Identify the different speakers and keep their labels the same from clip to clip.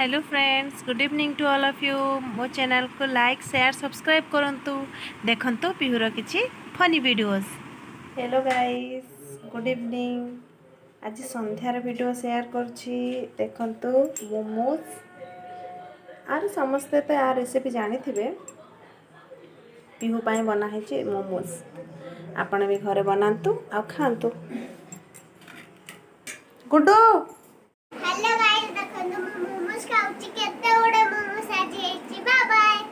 Speaker 1: Hello friends, good evening to all of you. ମୋ ଚ୍ୟାନେଲକୁ like, share, subscribe କରନ୍ତୁ। ଦେଖନ୍ତୁ ପିହୁର କିଛି funny videos. Hello guys, good evening. ଆଜି ସନ୍ଧ୍ୟାର ଭିଡ଼ିଓ ସେୟାର କରୁଛି। ଦେଖନ୍ତୁ, ମୋମୋଜ୍। ଆରେ, ସମସ୍ତେ ତ ଆ ରେସିପି ଜାଣିଥିବେ। ପିହୁ ପାଇଁ ବନା ହେଇଛି ମୋମୋଜ୍। ଆପଣ ବି ଘରେ ବନାନ୍ତୁ ଆଉ ଖାଆନ୍ତୁ। ଗୁଡୁ।
Speaker 2: ହ୍ୟାଲୋ ଗାଇସ୍, ଦେଖନ୍ତୁ, ମୁଁ ମୋମୋସ୍ ଖାଉଛି। କେତେ ଗୁଡେ ମୋମୋସ୍ ଆଜି ହେଇଛି। Bye bye.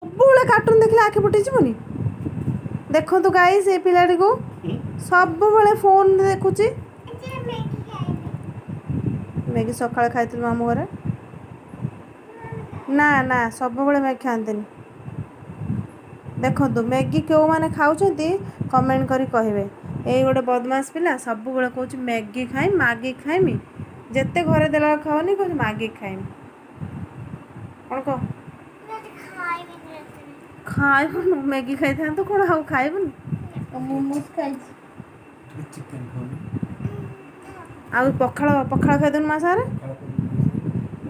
Speaker 1: ସବୁବେଳେ କାର୍ଟୁନ୍ ଦେଖିଲେ ଆଖି ଫୁଟିଯିବନି? ଦେଖନ୍ତୁ ଗାଇସ୍, ଏ ପିଲାଟିକୁ ସବୁବେଳେ ଫୋନ୍ ଦେଖୁଛି।
Speaker 2: ଆଜି ମ୍ୟାଗି ଖାଇବି।
Speaker 1: ମ୍ୟାଗି ସକାଳେ ଖାଇଥିଲୁ ମାମୁଁ ଘରେ। ନା ନା, ସବୁବେଳେ ମ୍ୟାଗି ଖାଆନ୍ତିନି। ଦେଖନ୍ତୁ, ମ୍ୟାଗି କେଉଁମାନେ ଖାଉଛନ୍ତି, କମେଣ୍ଟ କରି କହିବେ। ଏଇ ଗୋଟେ ବଦମାସ ପିଲା, ସବୁବେଳେ କହୁଛି ମ୍ୟାଗି ଖାଇମି, ମାଗି ଖାଇମି। ଯେତେ ଘରେ ଦେଲା ଖାଉନି, କହୁଛି ମାଗି ଖାଇମି। କ'ଣ କହ?
Speaker 2: ମୁଁ ଆଜି ଖାଇବିନି ରାତିରେ।
Speaker 1: ଖାଇବୁନୁ? ମ୍ୟାଗି ଖାଇଥାନ୍ତୁ, କ'ଣ ଆଉ ଖାଇବୁନି?
Speaker 2: ମୋମୋସ୍ ଖାଇଛି।
Speaker 3: ଚିକେନ ଖାଉନି।
Speaker 1: ଆଉ ପଖାଳ, ପଖାଳ ଖାଇଦଉନୁ ମା ସାଙ୍ଗରେ।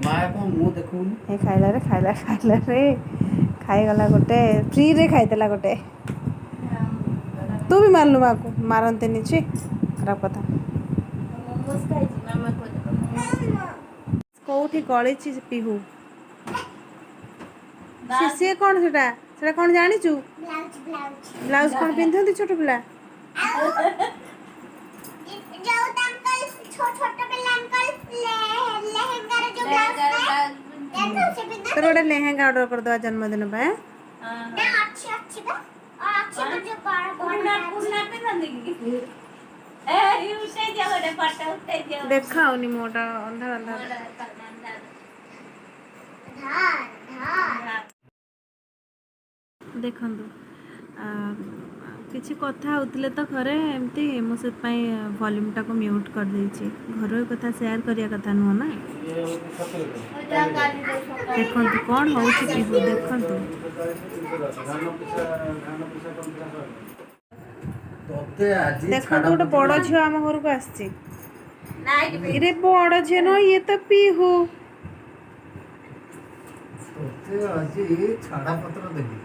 Speaker 3: ମା କଣ ମୁଁ ଦେଖଉନି।
Speaker 1: ଏ ଖାଇଲା ରେ, ଖାଇଲା, ଖାଇଲା ରେ, ଖାଇଗଲା ଗୋଟେ। ଫ୍ରିରେ ଖାଇଦେଲା ଗୋଟେ। ତୁ ବି ମାରିଲୁ ମାକୁ। ମାରନ୍ତିନି, ଛି, ଖରାପ କଥା।
Speaker 4: ମୋମୋସ୍ ଖାଇଛି ମାମା କହୁଛି।
Speaker 1: କୋଉଠି ଗଳିଛି ପିହୁ? ସେ ସିଏ କ'ଣ ସେଟା? ସେଟା କ'ଣ ଜାଣିଛୁ?
Speaker 2: Blouse, blouse.
Speaker 1: Blouse କ'ଣ ପିନ୍ଧନ୍ତି ଛୋଟ ପିଲା?
Speaker 2: ଯୋଉ ତାଙ୍କର ଛୋଟ ପିଲାଙ୍କର ଲେହେଙ୍ଗାର ଯୋଉ ବ୍ଲାଉଜ ଥାଏ, ଦେଖ ସେ ପିନ୍ଧନ୍ତି।
Speaker 1: ତୋର ଗୋଟେ ଲେହେଙ୍ଗା ଅର୍ଡର କରିଦେବା ଜନ୍ମଦିନ ପାଇଁ।
Speaker 2: ନା, ଅଛି, ଅଛି ବା, ଅଛି ମୋର ଯୋଉ ବଡ ବଡ
Speaker 4: ପୁରୁଣା
Speaker 2: ଅଛି।
Speaker 4: ପୁରୁଣା ପିନ୍ଧନ୍ତି କି? ଏ ଉଠେଇ ଦିଅ ଗୋଟେ ଫଟୋ, ଉଠେଇ ଦିଅ।
Speaker 1: ଦେଖାଉନି ମୋଟା, ଅନ୍ଧାର ଅନ୍ଧାର।
Speaker 2: ଧର ଧର।
Speaker 1: ଦେଖନ୍ତୁ, କିଛି କଥା ହେଉଥିଲେ ତ ଘରେ ଏମିତି, ମୁଁ ସେଥିପାଇଁ ଭଲ୍ୟୁମ୍ଟାକୁ ମ୍ୟୁଟ୍ କରିଦେଇଛି। ଘରୋଇ କଥା ସେୟାର କରିବା କଥା ନୁହଁ ନା। ଦେଖନ୍ତୁ କ'ଣ ହେଉଛି ପିହୁ, ଦେଖନ୍ତୁ।
Speaker 3: ଧାନ ପିସା, ଧାନ ପିସା କଣ? ତତେ ଆଜି
Speaker 1: ଦେଖନ୍ତୁ, ଗୋଟେ ବଡ଼ ଝିଅ ଆମ ଘରକୁ ଆସିଛି।
Speaker 4: ନାଇଟ୍।
Speaker 1: ଇରେ, ବଡ଼ ଝିଅ ନୁହଁ, ଇଏ ତ ପିହୁ।
Speaker 3: ତତେ ଆଜି ଛାଡ଼ା ପତ୍ର ଦେବି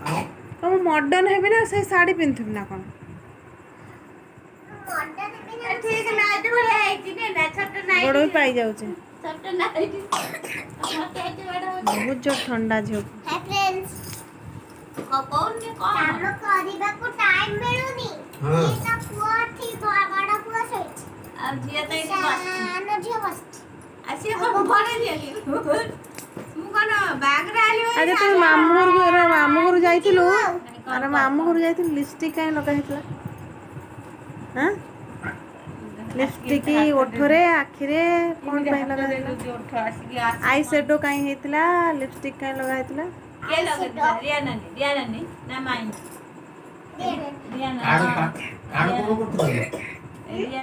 Speaker 3: ଆଉ।
Speaker 1: ତ ମୁଁ ମଡ଼ର୍ଣ୍ଣ ହେବି ନା, ସେଇ ଶାଢ଼ୀ ପିନ୍ଧିବି ନା କ'ଣ?
Speaker 2: ମଡର୍ନ ବି ନା।
Speaker 4: ଠିକ ନାଇଟ୍ ଭଳିଆ ହେଇଛି ନା, ଛୋଟ ନାଇଟ୍।
Speaker 1: ଗୋଡ଼ ବି ପାଇଯାଉଛି।
Speaker 4: ଛୋଟ ନାଇଟ୍ ମତେ ଏତେ ବଡ ହଉଛି।
Speaker 1: ବହୁତ ଜୋର ଥଣ୍ଡା ଝିଅକୁ।
Speaker 2: High friends.
Speaker 4: କହୁନି କଣ?
Speaker 2: କାମ କରିବାକୁ ଟାଇମ ମିଳୁନି।
Speaker 3: ହଁ।
Speaker 2: ଇଏ ତ ପୁଅ ଏଠି, ବଡ ପୁଅ ଶୋଇଛି।
Speaker 4: ଆଉ ଝିଅ ତ ଏଇଠି ବସିଛି।
Speaker 2: ସାନ ଝିଅ ବସିଛି।
Speaker 4: ଆଉ ସିଏ କଣ ଘରେ ଦିଅନି? ମୁଁ କଣ ବାଗରେ ଆଇଲି?
Speaker 1: ଆରେ, ତୁ ମାମୁଁ ଘରକୁ, ଆରେ ମାମୁଁ ଘରୁ ଯାଇଥିଲୁ, ଆରେ ମାମୁଁ ଘରୁ ଯାଇଥିଲୁ, ଲିପଷ୍ଟିକ୍ କାହିଁ ଲଗା ହେଇଥିଲା? ହାଁ, ଲିପଷ୍ଟିକ୍ ଓଠରେ, ଆଖିରେ କ'ଣ ପାଇଁ ଲଗା ହେଇଥିଲା? I shadow କାହିଁ ହେଇଥିଲା? ଲିପଷ୍ଟିକ୍ କାହିଁ ଲଗା ହେଇଥିଲା?
Speaker 4: କିଏ ଲଗେଇଥିଲା? ରିୟା ନାନୀ, ରିୟା ନାନୀ ନା ମାଇଁ? ରିୟା
Speaker 3: କାଣୁ
Speaker 4: ନାନୀ।
Speaker 3: କାଣୁ କଣ କରୁଥିଲ?
Speaker 4: ରିୟା।